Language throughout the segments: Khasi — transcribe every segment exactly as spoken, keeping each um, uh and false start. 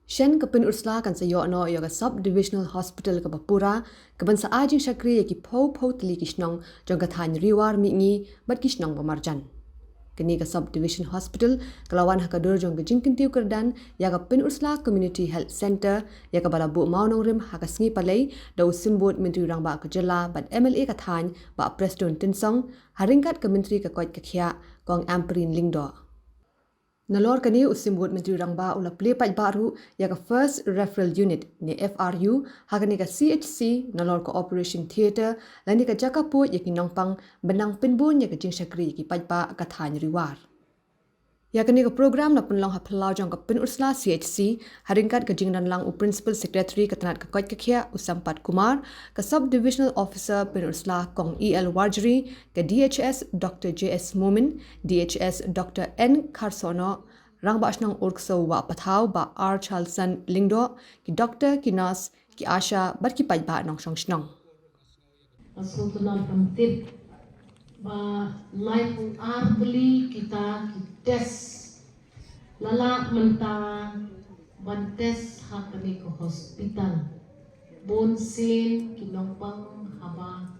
Shen ka pynursa kan sa ïoh noh ïa ka Sub Divisional Hospital kaba pura, kaban sa ai jingshakri ïa ki phew phew tylli ki shnong jong ka thaiñ Riwar Mihngi bad ki shnong ba marjan. Kane ka Sub Division Hospital ka la wan ha ka dur jong ka jingkyntiew kyrdan ïa ka Pynursla Community Health Centre, ïa kaba la buh mawnongrim ha ka sngi Palei da u Symbud Myntri Rangbah ka Jylla bad M L A ka thaiñ, Bah Prestone Tynsong, ha ryngkat ka Myntri ka koit ka khiah, Kong Ampareen Lyngdoh. Nalor kane, u Symbud Myntri Rangbah u la plie paidbah ruh ïa ka First Referral Unit ne F R U ha kane ka C H C, nalor ka Operation Theatre lane ka jaka pud ïa ki nongpang, ban nang pynbun ïa ka jingshakri ïa ki paidbah ka thaiñ Riwar. Ïa kane ka program la pynlong ha phyllaw jong ka Pynursla C H C, ha ryngkat ka jingdon lang u Principal Secretary ka tnat ka koit ka khiah, u Sampat Kumar, ka Sub Divisional Officer Pynursla, Kong E L Warjri, ka D H S Doctor J S Momin, D H S Doctor N Kharsohnoh, Rangbah Shnong Urksew Wahpathaw, Bah R Charleson Lyngdoh, ki doktor, ki nurse, ki ASHA bad ki paidbah nongshong shnong. Nga sngewtynnat ban tip ba laiphew ar tylli kita ki test la lah mynta ban test ha kane ka hospital. Bun sien ki nongpang haba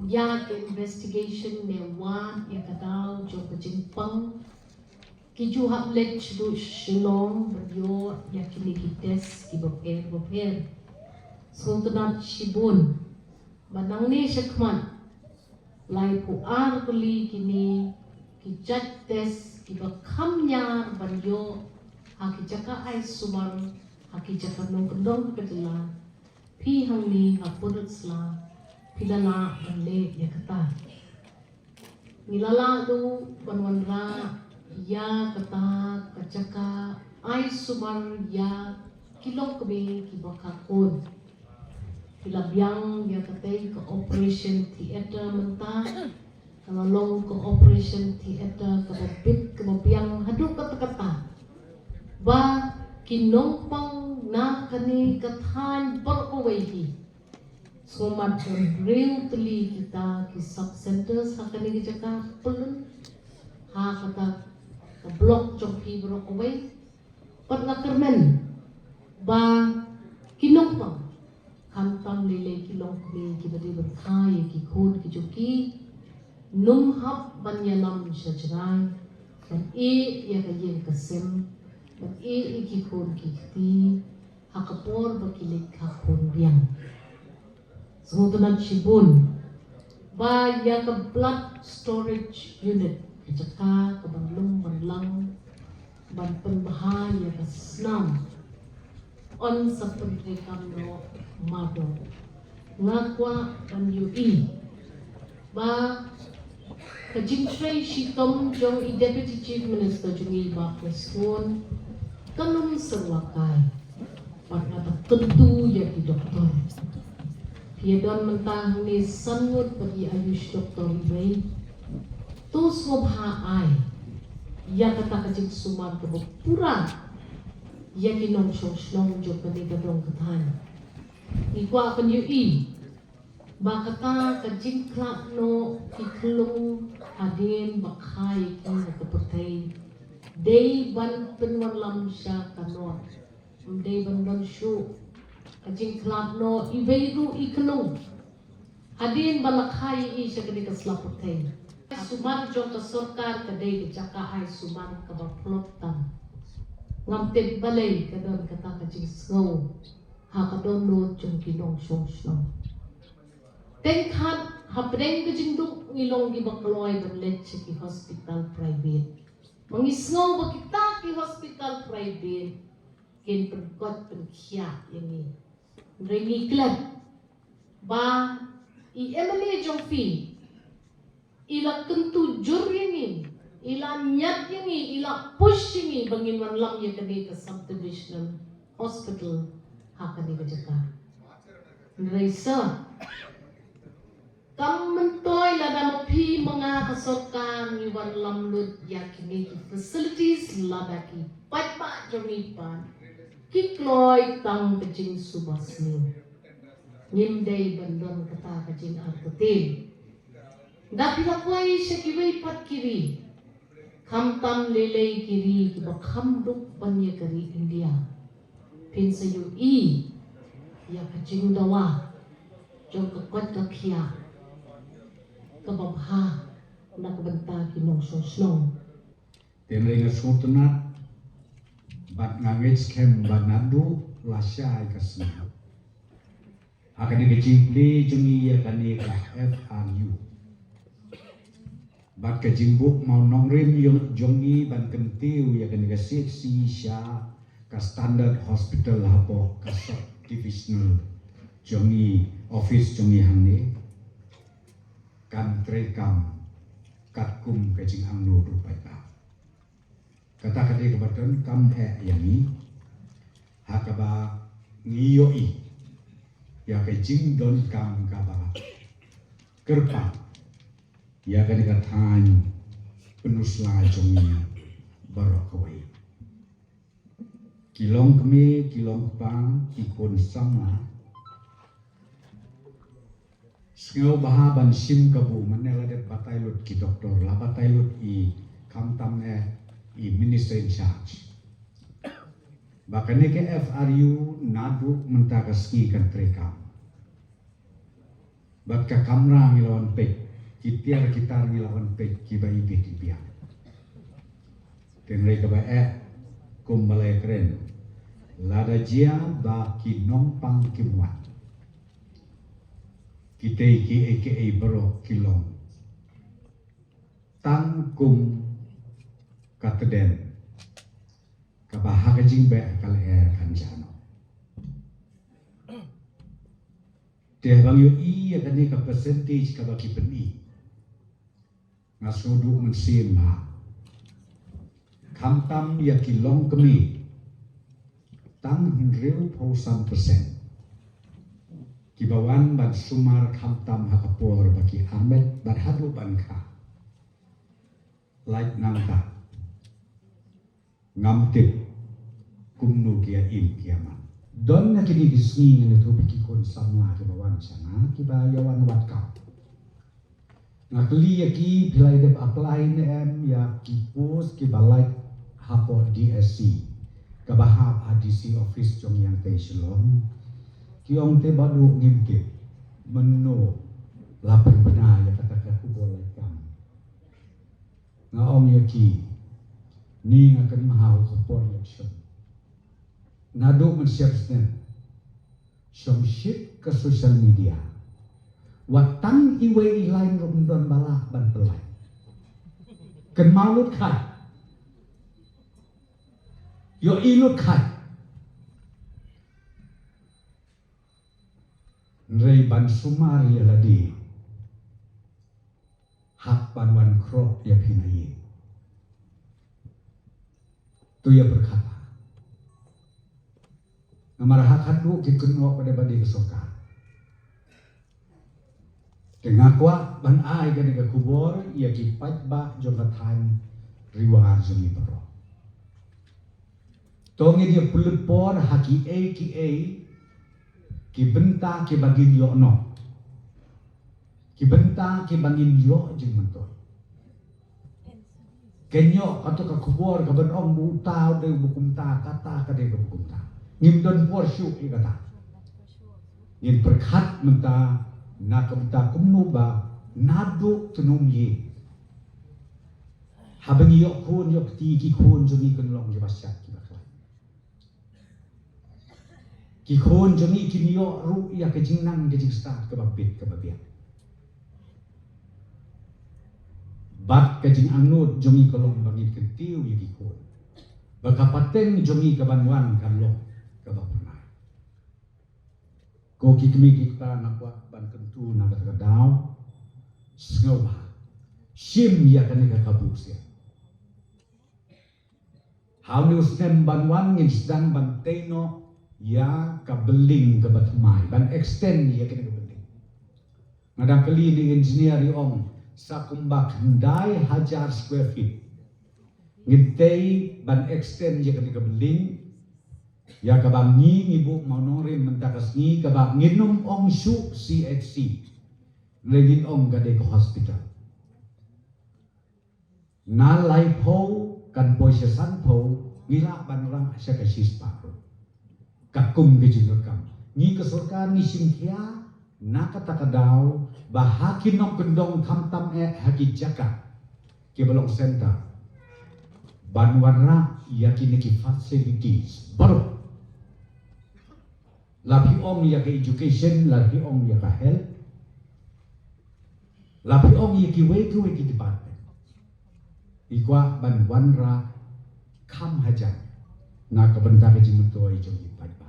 u ïa ka investigation ne wad ïa ka daw jong ka jingpang, ki ju hap leit sha Shillong ban ïoh ïa kine ki test kiba pher ba pher. Sngewtynnat shibun ba nangne shakhmat laiphew ar tylli kine ki jait test kiba kham ñiar ban ïoh ha ki jaka ai sumar, ha ki jaka nongkyndong ka jylla, phi hangne ha Pynursla phi la lah ban leh ïa kata. Ngi la lah ruh ban wanrah ïa kata ka jaka ai sumar ïa ki longkmie kiba khakhun. Ki la biang ïa katei ka operation theatre mynta. Ka la long ka operation theatre kaba bit kaba biang haduh katta katta ba ki nongpang na kane ka thaiñ baroh kawei hi. Sngewmat ban hynriew tylli kita ki sub centers ha kane ka jaka, pynlong ha kata ka block jong phi baroh kawei. Pat nga kyrmen ba ki nongpang, khamtam lei lei ki longkmie kiba dei ban kha ïa ki khun ki jong ki, nym hap ban ïalam sha jngai ban ïeh ïa ka ïing ka sem, ban ïeh ïa ki khun ki kti ha ka por ba ki leit khakhun biang. Sngewtynnat shibun ba ïa ka blood storage unit, ka jaka kaban lum ban lang ban pynbha ïa ka snam, yn sa pyntreikam noh mardor. Nga kwah ban ïohi ba ka jingtrei shitom jong i Deputy Chief Minister jong ngi, Bah Prestone, kan ym syrwa kai. Bad nga ta kyntu ïa ki doktor. Phi ïa don mynta hangne san ngut bad i Ayush doctor iwei. To sngewbha ai ïa kata ka jingsumar kaba pura ïa ki nongshong shnong jong kane ka dong ka thaiñ. Ngi kwah pynïohi ba kata ka jingkhlad noh ki khyllung hadien ba kha ïa ki ha ka pyrthei, dei ban pynwanlam sha ka North. Ym dei ban don shuh ka jingkhlad noh iwei ruh i khyllung hadien ba la kha ïa i sha kane ka sla pyrthei. Sumar jong ka sorkar ka dei ka jaka ai sumar kaba phlop tam. Ngam tip balei ka don kata ka jingsngew ha ka dohnud jong ki nongshong shnong. Teng khat hapdeng ka jingduk ngi long kiba kloi ban leit sha ki hospital private. Ma ngi sngew ba kita ki hospital private kin pynkot pynkhiah ïa ngi. Hynrei ngi klet ba i M L A jong phi i la kyntu jur ïa ngi, i la ñiad ïa ngi, i la push ïa ngi ba ngin wanlam ïa kane ka subdivisional hospital ha kane ka jaka. Hynrei sir, kam myntoi lada ma phi ma nga ka sorkar ngi wanlam lut ïa kine ki facilities, lada ki paidbah jong ngi pat ki kloi tang ka jingsuba sniew. Ngim dei ban don kata ka jingartatien. Da phi la poi sha kiwei pat ki ri, khamtam lei lei ki ri kiba kham duk ban ïa ka ri India, Phin sa ïohi ïa ka jingdawa jong ka koit ka khiah kaba bha na ka bynta ki nongshong shnong. Te nga sngewtynnat bad nga ngeit skhem ba naduh lashai ka sngi ha kane ka jingplie jong ngi ïa kane ka F R U bad ka jingbuh mawnongrim jong ngi ban kyntiew ïa kane ka C H C sha ka Standard Hospital hapoh ka Sub Divisional jong ngi, office jong ngi hangne, kan treikam katkum ka jingangnud u paidbah. Kata ka dei kaba donkam eh ïa ngi ha kaba ngi ïohi ïa ka jingdonkam kaba kyrpang ïa kane ka thaiñ Pynursla jong ngi baroh kawei. Ki longkmie, ki longkpa, ki khun samla, sngewbha ban shim kabu, mynne la dep batai lut ki doktor, la batai lut i khamtam eh i minister in charge, ba kane ka F R U naduh mynta ka sngi kan treikam. Bad ka kamra ngi la wan peit, ki tiar ki tar ngi la wan peit kiba ibit ibiang. Hynrei kaba eh kum ba la ïakren, lada jia ba ki nongpang kim wan, kitei kiei kiei baroh ki long tang kum ka tdem kaba ha ka jingbeh ka lyer kan jah noh. Te haba ngi ïohi ïa kane ka percentage kaba ki pyni, nga sngewduh mynsiem bha. Khamtam ïa ki longkmie, tang hynriewphew san percent kiba wan ban sumar khamtam ha ka por ba ki armet bad haduh ban kha. Lait nangta ngam tip kumno ki ïa im ki ïa man. Don na kine ki sngi ngan ïathuh ïa ki khun samla kiba wan sha nga kiba ïa wan wad kam. Nga kylli ïa ki, phi la dep apply ne em ïa ki post kiba lait hapoh D S C kaba hap ha D C office jong ïa tei Shillong? Ki ong te Bah Duh ngim tip. Mynno la pynbna ïa kata ka khubor lait kam? Nga ong ïa ki, ni nga kynmaw ka por election. Naduh mynshem snem shong shit ka social media. Wat tang iwei i line ruh ym don ba lah ban pynlait. Kynmaw lut khai. Ïohi lut khai. Hynrei ban sumar ïa lade hap ban wan khroh ïa phi na ïing. To ïa pyrkhat. Namar ha khadduh ki kynnoh ba dei ba dei ka sorkar. Te nga kwah ban ai kane ka khubor ïa ki paidbah jong ka thaiñ Ri War jong ngi baroh. To ngin ïa pynlut por ha kiei kiei ki bynta kiba ngin ïoh noh, ki bynta kiba ngin ïoh jingmyntoi. Ken ïoh kato ka khubor kaban ong ba uta u dei uba kumta, kata ka dei kaba kumta. Ngim don por shuh ïa kata. Ngin pyrkhat mynta na ka bynta kumno ba naduh tnum ïing, haba ngi ïoh khun ïoh kti, ki khun jong ngi kin long kiba shad kiba khlaiñ. Ki khun jong ngi kin ïoh ruh ïa ka jingnang ka jingstad kaba bit kaba biang. Bad ka jingangnud jong ngi ka long ba ngin kyntiew ïa ki khun ba ka pateng jong ngi kaban wan kan long kaba phyrnai. Ko ki kmie ki kpa, nga kwah ban kyntu na kata ka daw, sngewbha shim ïa kane ka kabu sien. Ha une u snem ban wan ngin sdang ban tei noh ïa ka building kaba thymmai, ban extend ïa kane ka building. Nga dang kylli ïa i engineer, i ong sa kumba khyndai hajar square feet. Ngin tei ban extend ïa kane ka building, ïa kaba ngi ngi buh mawnongrim mynta ka sngi, kaba ngin ym ong shuh C H C, hynrei ngin ong ka dei ka hospital. Na laiphew kan poi sha sanphew, ngi lah ban rah sha ka shispah ruh. Kum ka jingdonkam, ngi ka sorkar ngi shim khia na kata ka daw ba ha ki nongkyndong, khamtam eh ha ki jaka kiba long centre, ban wanrah ïa kine ki facilities baroh. La phi ong ïa ka education, la phi ong ïa ka health, la phi ong ïa kiwei kiwei ki department. Ngi kwah ban wanrah kham hajan na ka bynta ka jingmyntoi jong ki paid